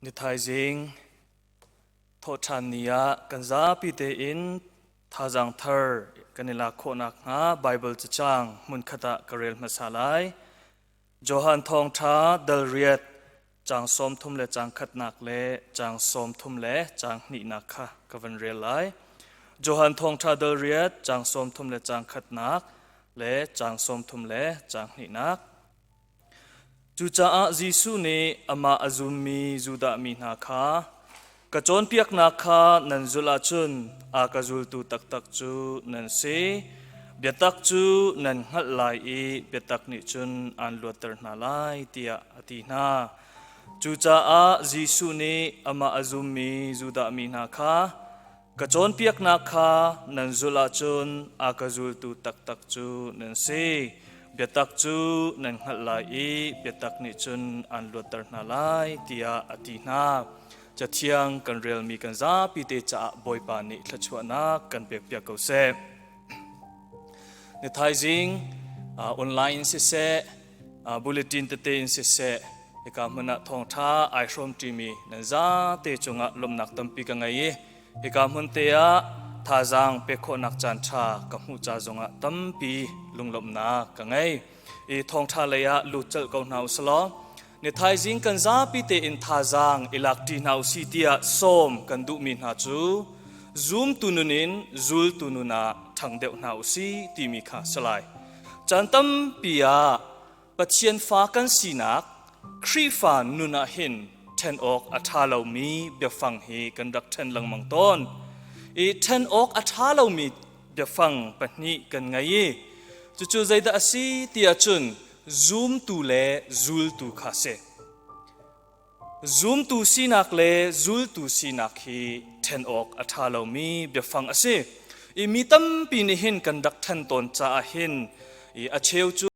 Ni thaizing thawhṭhan ni ah kan zapi tein thazaang thar kan i lak khawh nakhnga Baibal cacang hmunkhat ah ka rel hmasa lai. Johan Thawngṭha dal riat caang 30 le caang khatnak le caang 30 le caang hnihnak kha ka van rel lai. Johan Thawngṭha dal riat caang 30 le caang khatnak le caang 30 le caang hnihnak. Cucaah Jesuh nih amah a zummi Judah mi hna kha, Ka cawnpiaknak kha nan zulh ahcun a ka zultu taktak cu nan si. Biatak cu nan hngalh lai i biatak nih cun aan luatter hna lai, tiah a ti hna. Cucaah Jesuh nih amah a zummi Judah mi hna kha, Ka cawnpiaknak kha nan zulh ahcun a ka zultu taktak cu nan si. Biatak cu nan hngalh lai i biatak nih cun aan luatter hna lai, tiah a ti hna. Cathiang kan relmi kan zapi te caah Bawipa nih thluachuahnak kan pekpiak ko seh. Ni thaizing online in siseh, bulletin tete in siseh, hika hmun ah thawngṭha ai hrawm ṭimi nan zate cungah lawmhnak tampi ka ngei i hika hmun te ah thazaang pek khawhnak caan ṭha ka hmuh ca zongah tampi lunglawmhnak ka ngei. I thawngṭha lei ah lut colh ko hna usalaw ni thaizing kan zapi tein thazaang i lak ṭi hna usih tiah sawm kan duhmi hna cu zumtu nun in zultu nun ah ṭhang deuh hna usih timi kha si lai. Caan tampi ah Pathian fa kan sinak Khrihfa nun ah hin ṭhen awk a ṭha lomi biafang hi kan rak ṭhen lengmang tawn. I ṭhen awk a ṭha lomi biafang pahnih kan ngei i cucu zeidah a si ti ahcun zumtu le zultu kha si. Zumtu sinak le zultu sinak hi ṭhen awk a ṭha lomi biafang a si. I mi tampi nih hin kan rak ṭhen tawn caah hin i a cheu cu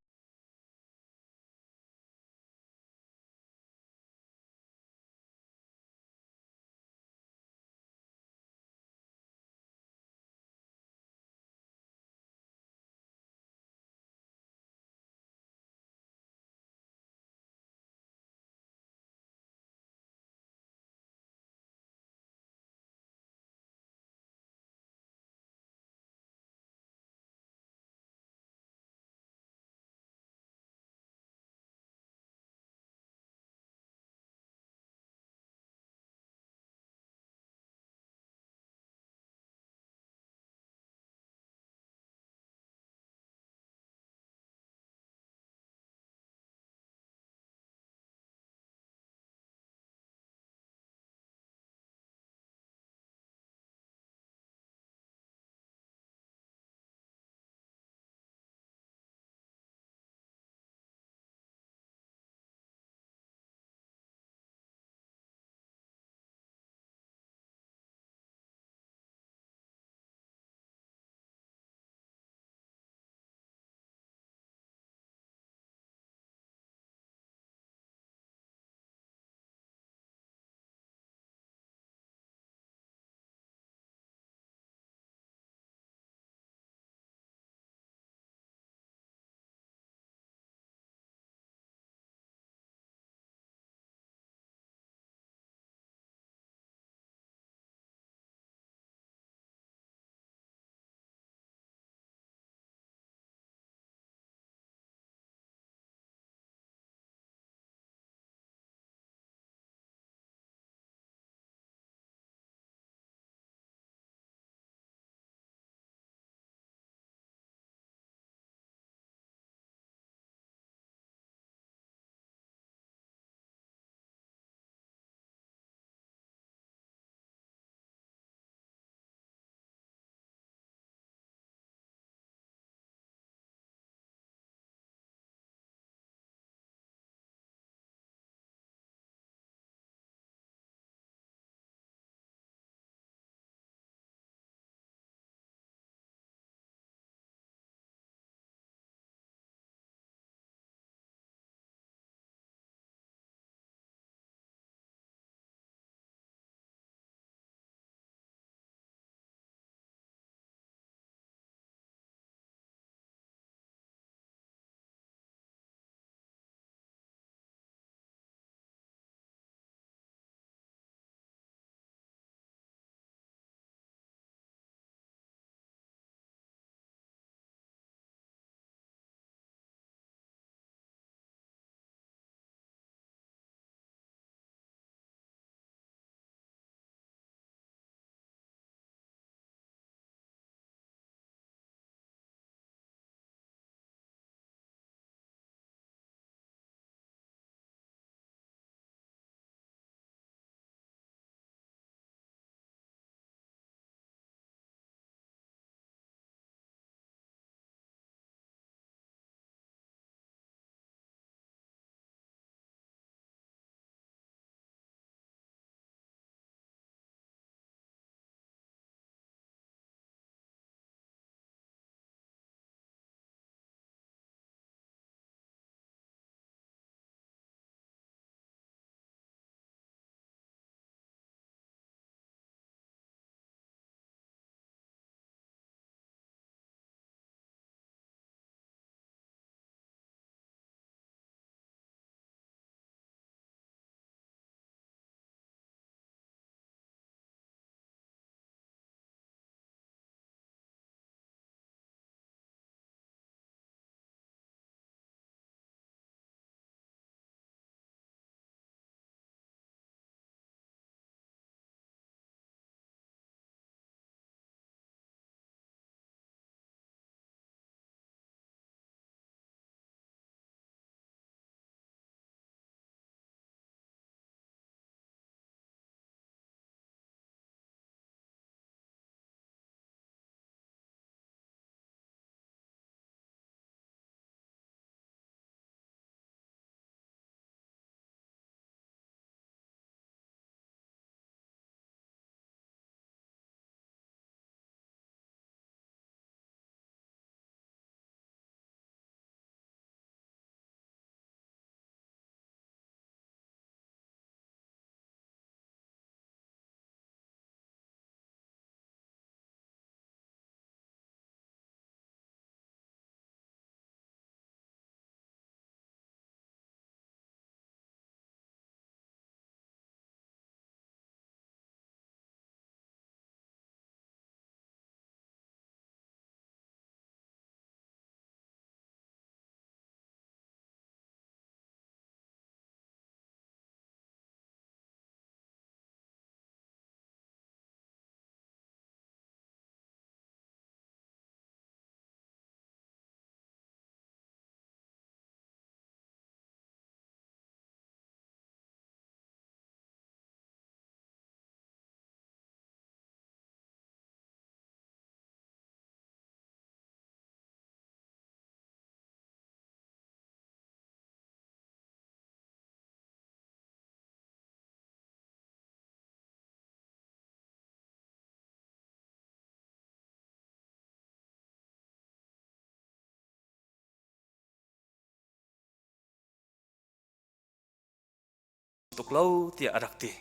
Tuk lo tiah a rak ti.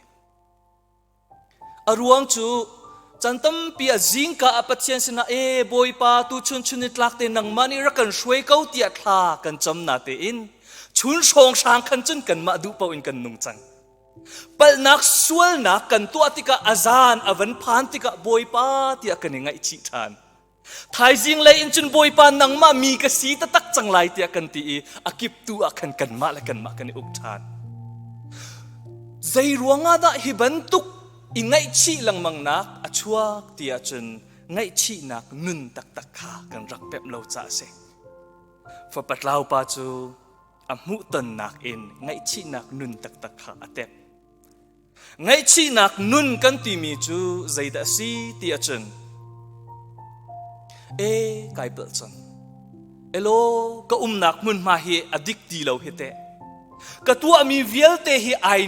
A ruang cu can tampi ah zingka ah Pathian sinah e Bawipa tu chun chun ni tlak te nangmah nih rak kan hruai ko tiah thla kan cam na tein chun hrawng hrang khan cun kanmah duh paoh in kan nung cang. Palhnak sualnak kan tuah tikah a zan a van phan tikah Bawipa tiah kan i ngaihchih ṭhan. Thaizing lei in cun Bawipa nangmah mi ka si taktak cang lai tiah kan ti i a kiptu ah khan kanmah le kanmah kan i uk ṭhan. Zei ruangah dah hi bantuk i ngaihchih lengmangnak a chuak ti ahcun ngaihchihnak nun taktak kha kan rak pemh lo caah a si. Fapa tlau pa cu a hmuhtonnak in ngaihchihnak nun taktak kha a tep. Ngaihchihnak nun kan timi cu zeidah a si ti ahcun e kai palh cang. Elo ka umnak hmunhma hi a dik ti lo hi teh. Ka tuahmi vialte hi ai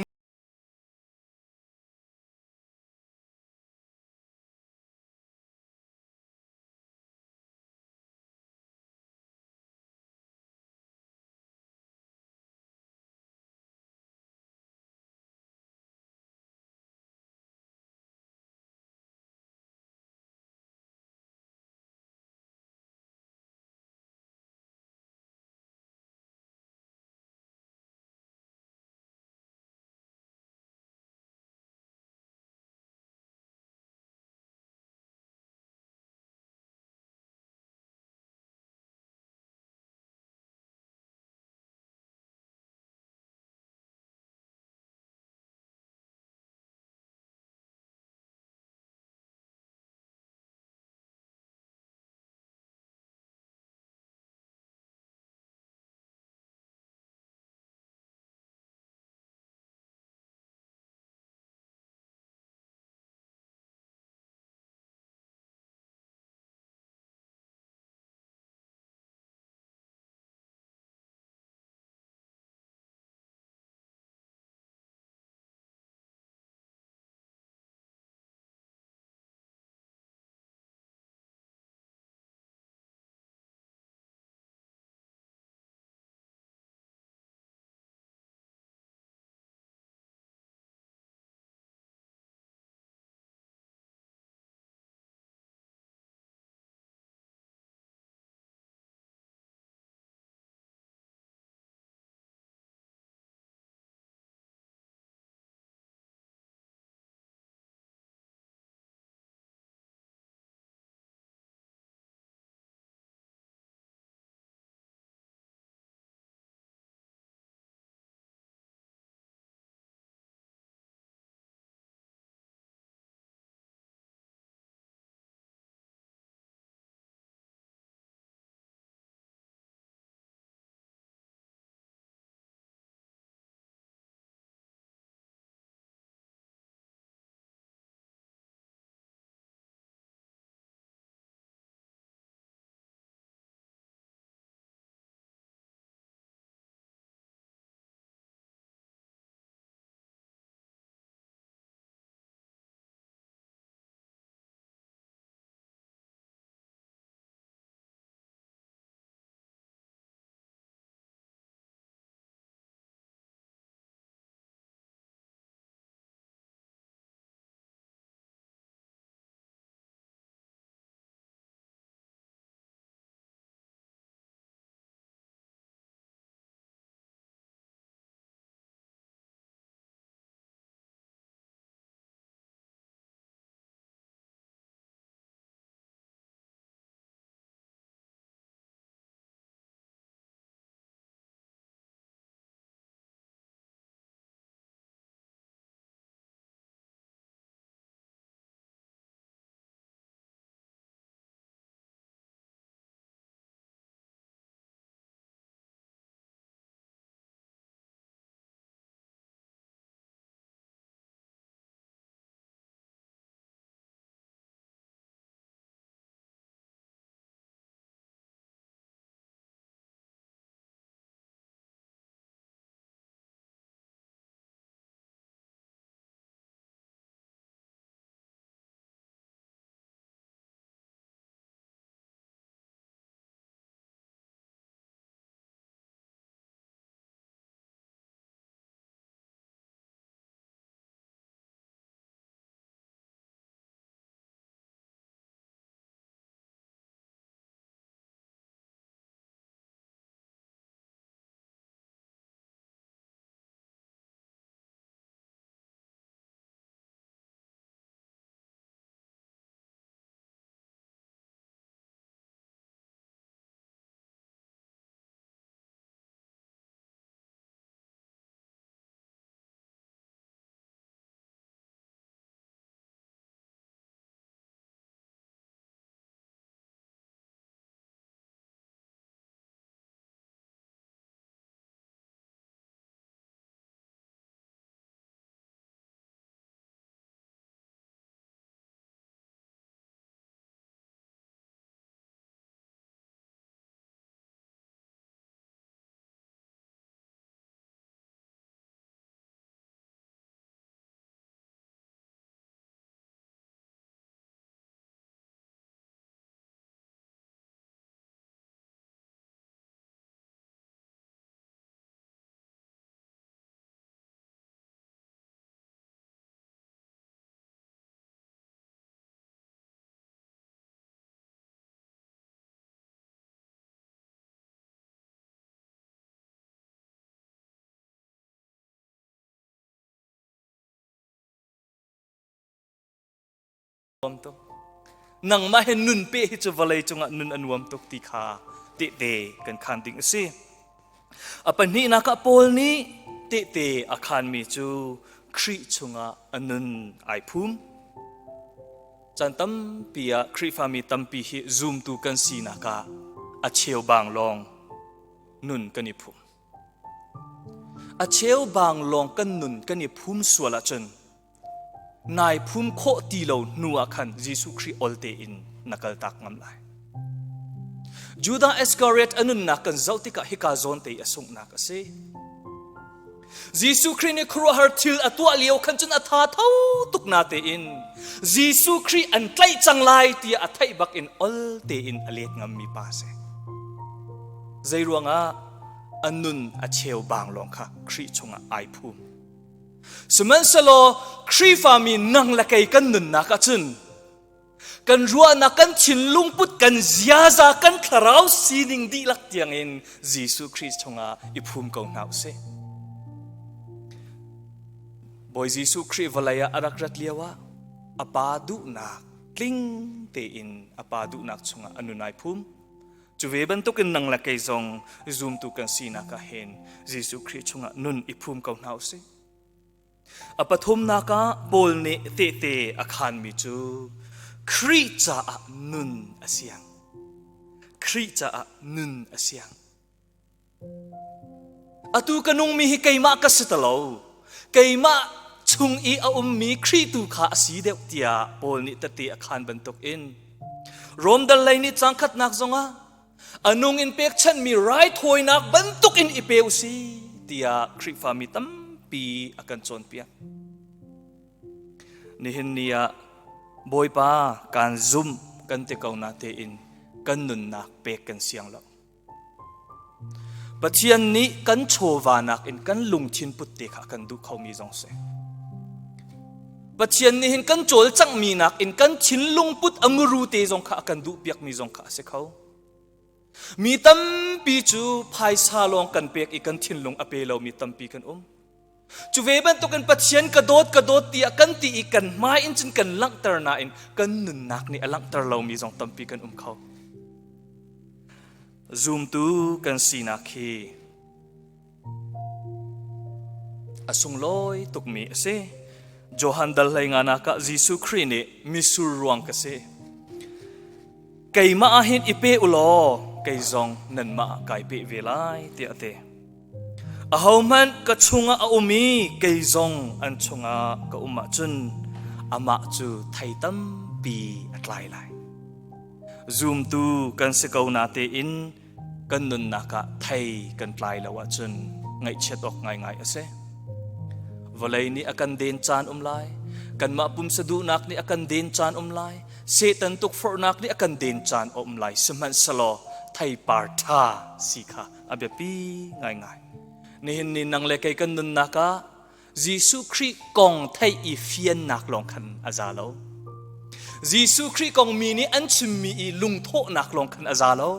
nuam tuk. Nangmah he nun pe hi cu vawlei cungah nun a nuam tuk ti kha tehte kan khan ding a si. A pahnihnak ah Paul nih tehte a khanmi cu Khrih chungah a nun ai phum. Caan tampi ah Khrihfami tampi hi zumtu kan sinak ah a cheubang lawng nun kan i phum. A cheubang lawng kan nun kan i phum sual ahcun nai phum khawh ti lo hnu ah khan Jesuh Khrih ol tein na kaltak ngam lai. Judah Iscariot a nunnak kan zoh tikah hika zawn te i a sunghnak a si. Jesuh Khrih nih khuaruahhar thil a tuah lio khan cun a tha tho tuk na tein Jesuh Khrih an tlaih cang lai tiah a theih bak in ol tein a let ngammi pa si. Zei ruangah a nun a cheu bang lawng kha Khrih chungah ai phum. Sihmanhsehlaw Khrihfami nang le kei kan nunnak ahcun kan ruahnak kan thinlung put kan ziaza kan thlarau sining dihlak tiangin Jesuh Khrih chungah i phum ko hna usih. Bawi Jesuh Khrih vawlei ah a rak rat lio ah a pa duhnak tling tein a pa duhnak chungah a nun ai phum. Cu ve bantukin nang le kei zong zumtu kan sinak ah hin Jesuh Khrih chungah nun i phum ko hna usih. A pathumnak ah Paul nih tehte a khaanmi cu Khrih caah nun a siang. Khrih caah nun a siang. Atu ka nungmi hi keimah ka si ta lo. Keimah chung i a ummi Khrih tu kha a si deuh tiah Paul nih tehte a khaan bantukin Rom dal lei nih cang khatnak zongah a nung in pekchanhmi raithawinak bantukin i pe u si tiah Khrihfami tampi a kan cawnpiak. Nihin ni ah Bawipa kaan zumh kan ti ko na tein kan nunnak pek kan siang lo. Pathian nih kan chawva nakin kan lungthin put te kha kan duh khomi zong si. Pathian nih hin kan cawlcanghmi nakin kan thinlung put a muru te zong kha a kan duh piakmi zong kha a si kho. Mi tampi cu phaisa lawng kan pek i kan thinlung a pe lomi tampi kan um. Cu ve bantukin Pathian ka dawt ka dawt tiah kan ti i kan hmai in cun kan langhter nain kan nunnak nih a langhter lomi zong tampi kan um kho. Zumtu kan sinak hi A sunglawi tukmi a si. Johan dal hlei nganak ah Jesuh Khrih nih misur ruang ka si. Keimah ah hin i pe u law kei zong nanmah ah kai pe ve lai tiah a ti. Ahohmanh ka chungah a um i kei zong an chungah ka um ahcun amah cu thei tampi a tlai lai. Zumtu kan si ko na tein kan nunnak ah thei kan tlai lo ahcun ngaihchiat awk ngaingai a si. Vawlei nih a kan den caan um lai, kanmah pumsa duhnak nih a kan den caan um lai, Satan tukforhnak nih a kan den caan a um lai. Sihmanhsehlaw theipar ṭha si kha a biapi ngaingai. Nihin ni nang le kei kan nunnak ah Jesuh Khrih kong theih i fiannak lawng khan a za lo. Jesuh Khrih kong mi nih an chimmi i lungthawhnak lawng khan a za lo.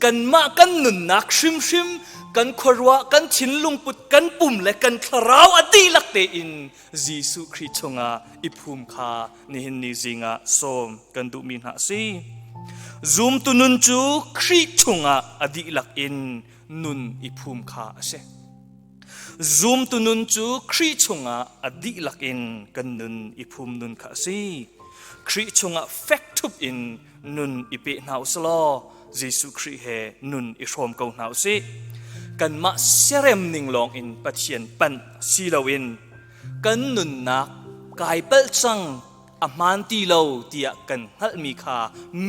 Kanmah kan nunnak hrimhrim, kan khuaruah, kan thinlung put, kan pum le kan thlarau a dihlak tein Jesuh Khrih chungah i phum kha nihin ni zingah sawm kan duhmi hna a si. Zumtu nun cu Khrih chungah a dihlak in nun i phum kha a si. Zumtu nun cu Khrih chungah a dihlak in kan nun i phum nun kha a si. Khrih chungah fek ṭhup in nun i pe hna u law Jesuh Khrih he nun i hrawm ko hna u sih. Kanmah siarem ning lawng in Pathian panh si loin kan nunnak kai palh cang a hmaan ti lo tiah kan hngalhmi kha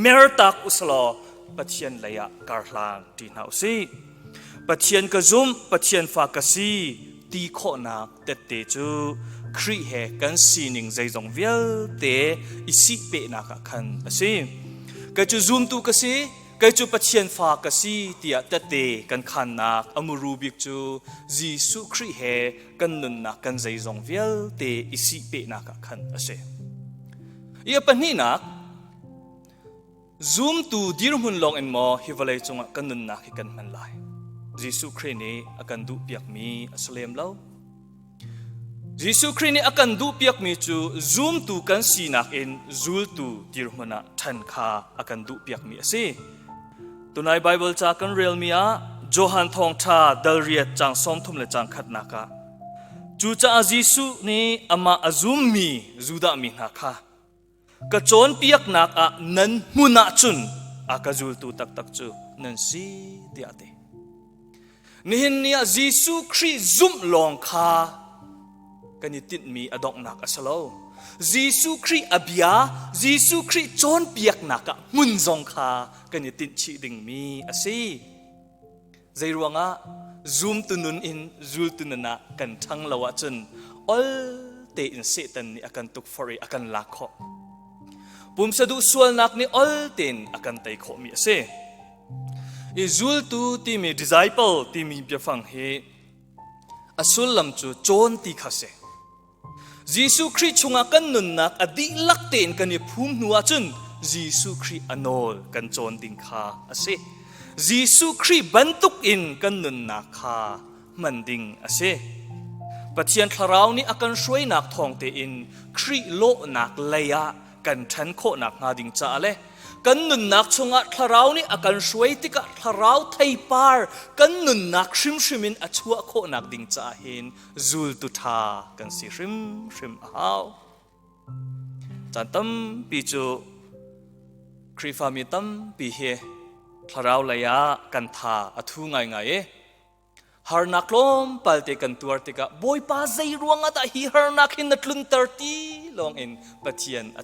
mertak u law Pathian lei ah karhlang ṭi hna u sih. Pathian ka zumh, Pathian fa ka si ti khawhnak tette cu Khrih he kan sining zeizong vialte i sihpehnak ah khan a si. Kei cu zumtu ka si, kei cu Pathian fa ka si tiah tette kan khannak a muru bik cu Jesuh Khrih he kan nunnak kan zeizong vialte i sihpehnak ah khan a si. I a pahnihnak, zumtu dirhmun lawng in maw hi vawlei cungah kan nunnak hi kan hman lai? Jesuh Khrih nih a kan duhpiakmi a si lem lo. Jesuh Khrih nih a kan duhpiakmi cu zumtu kan sinak in zultu dirhmun ah ṭhan kha a kan duhpiakmi a si. Tunai Baibal ca kan relmi ah Johan Thawngṭha dal riat caang 30 le caang khatnak ah cucaah Jesuh nih amah a zummi Judah mi hna kha ka cawnpiaknak ah nan hmun ahcun a ka zultu taktak cu nan si tiah a ti. Nihin ni ah Jesuh Khrih zumh lawng kha kan i tinhmi a donghnak a si lo. Jesuh Khrih a bia, Jesuh Khrih cawnpiaknak ah hmun zong kha kan i tinh chih dingmi a si. Zeiruangah zumtu nun in zultu nun ah kan ṭhang lo ahcun ol tein Satan nih a kan tukforh i a kan lak khawh. Pumsa duh sualnak nih ol tein a kan tei khawhmi a si. I zultu timi disciple timi biafang hi a sullam cu cawn ti kha si. Jesuh Khrih chungah kan nunnak a dihlak tein kan i phum hnu ahcun Jesuh Khrih a nawl kan cawn ding kha a si. Jesuh Khrih bantuk in kan nunnak kha hman ding a si. Pathian Thlarau nih a kan hruainak thawng tein Khrih lawhnak lei ah kan ṭhan khawhnak hnga ding caah le kan nunnak chungah thlarau nih a kan hruai tikah thlarau theipar kan nunnak hrimhrim in a chuah khawhnak ding caah hin zultu ṭha kan si hrimhrim a hau. Caan tampi cu Khrihfami tampi hi thlarau lei ah kan tha a thu ngaingai i harnak tlawmpal te kan tuar tikah Bawipa zei ruangah dah hi harnak hin na tlunter ti lawng in Pathian a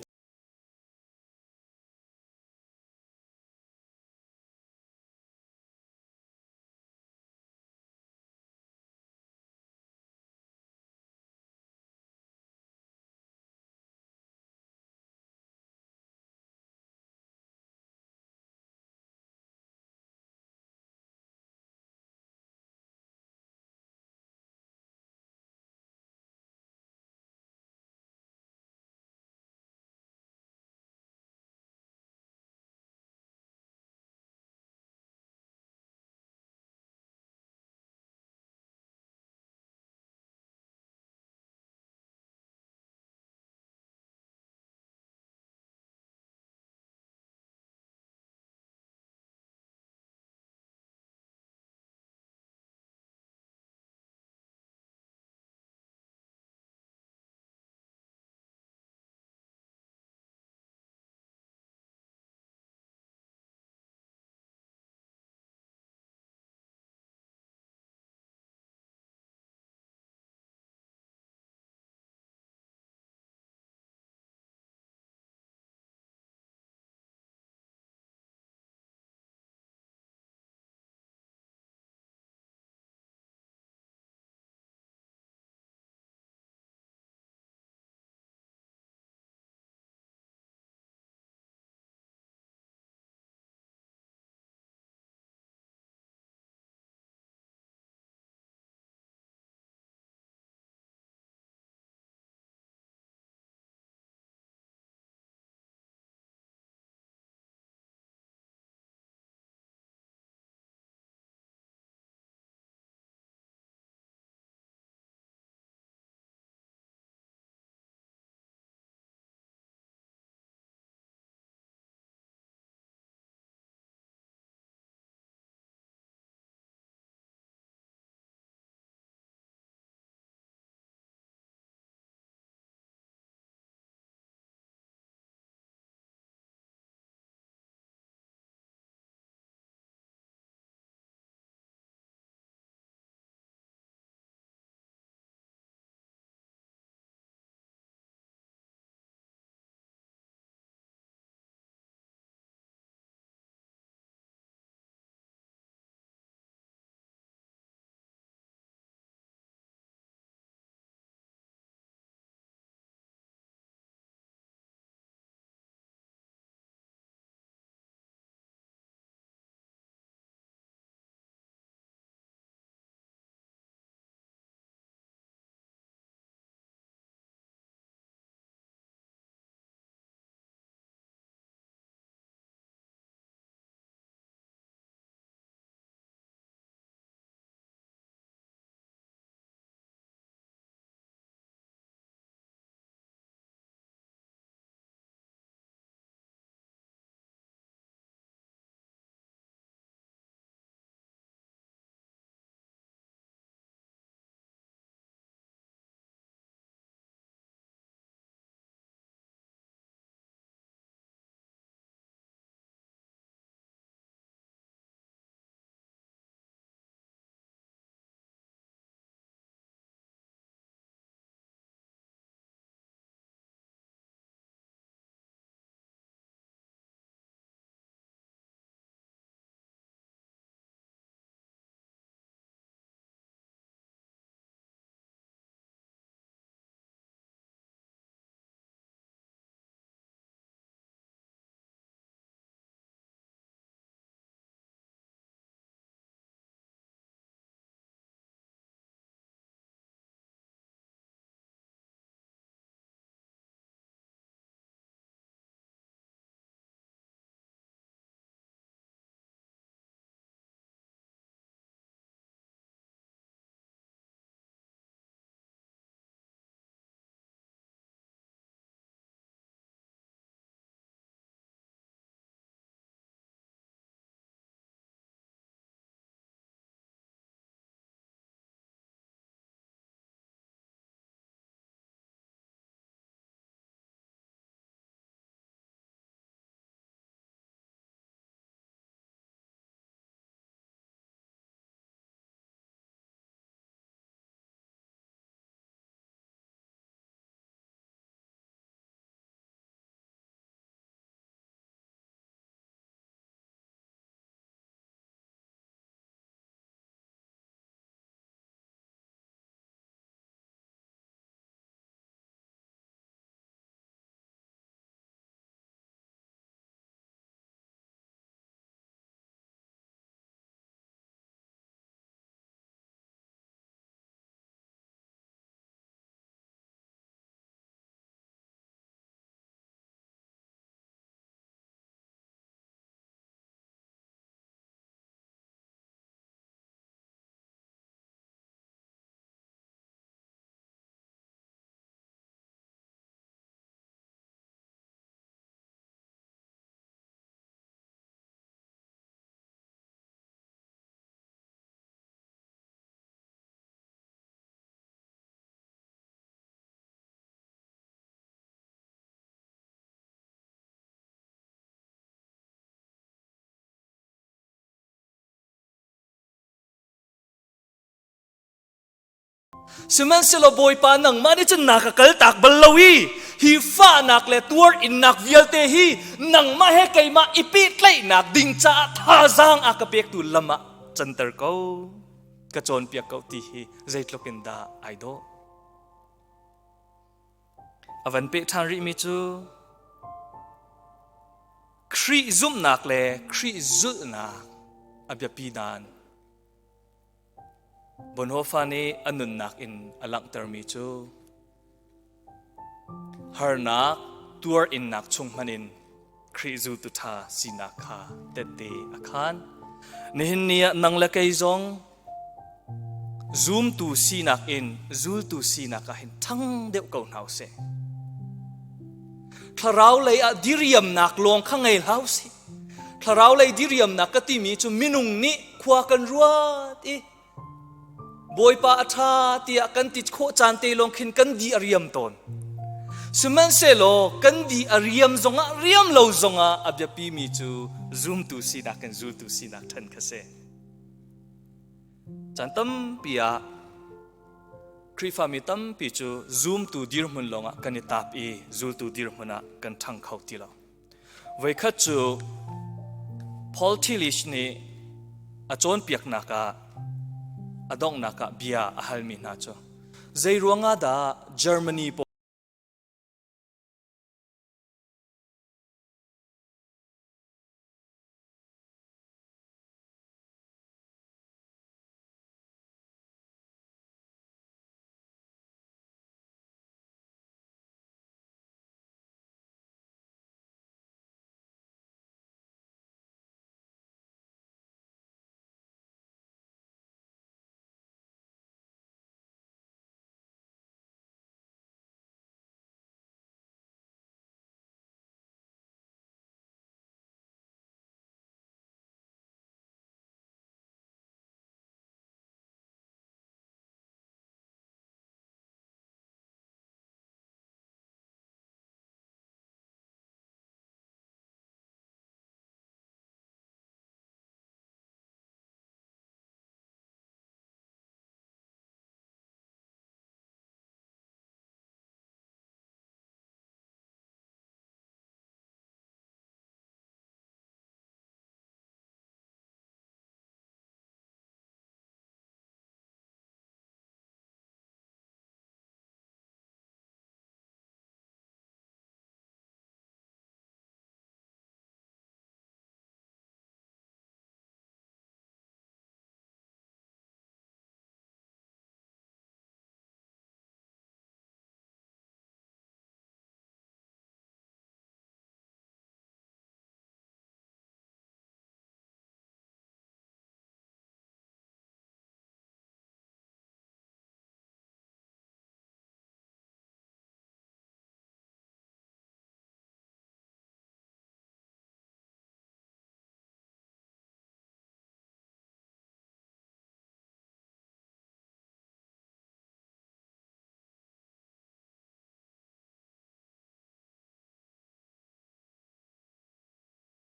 Sihmanhsehlaw Bawipa nangmah nih cun na ka kaltak bal lo i hi fahnak le tuar innak vialte hi nangmah he keimah i pehtlaihnak ding caah thazaang a ka pektu lam ah canter ko, ka cawnpiak ko ti hi zeitluk in dah ai dawh. A van peh ṭhan rihmi cu Khrih zumhnak le Khrih zulhnak a biapi dan. Bonhoeffer nih a nunnak in a langhtermi cu harnak tuar innak chung hmanh in Khrih zultu ṭha sinak kha tette a khaan. Nihin ni ah nang le kei zong zumtu sinak in zultu sinak ah hin ṭhang deuh ko hna usih. Thlarau lei ah diriamnak lawng kha ngei hlah usih. Thlarau lei diriamnak ka timi cu minung nih khua kan ruat i Bawipa a ṭha tiah kan ti khawh caan te lawng khin kan di a riam tawn. Sihmanhsehlaw kan di a riam zongah riam lo zongah a biapimi cu zumtu sinak in zultu sinak ṭhan kha si. Caan tampi ah Khrihfami tampi cu zumtu dirhmun lawngah kan i tap i zultu dirhmun ah kan ṭhang kho ti lo. Voikhat cu Paul Tillich nih a cawnpiaknak ah a donghnak ah bia a halmi hna cu zei ruangah dah Germany pawl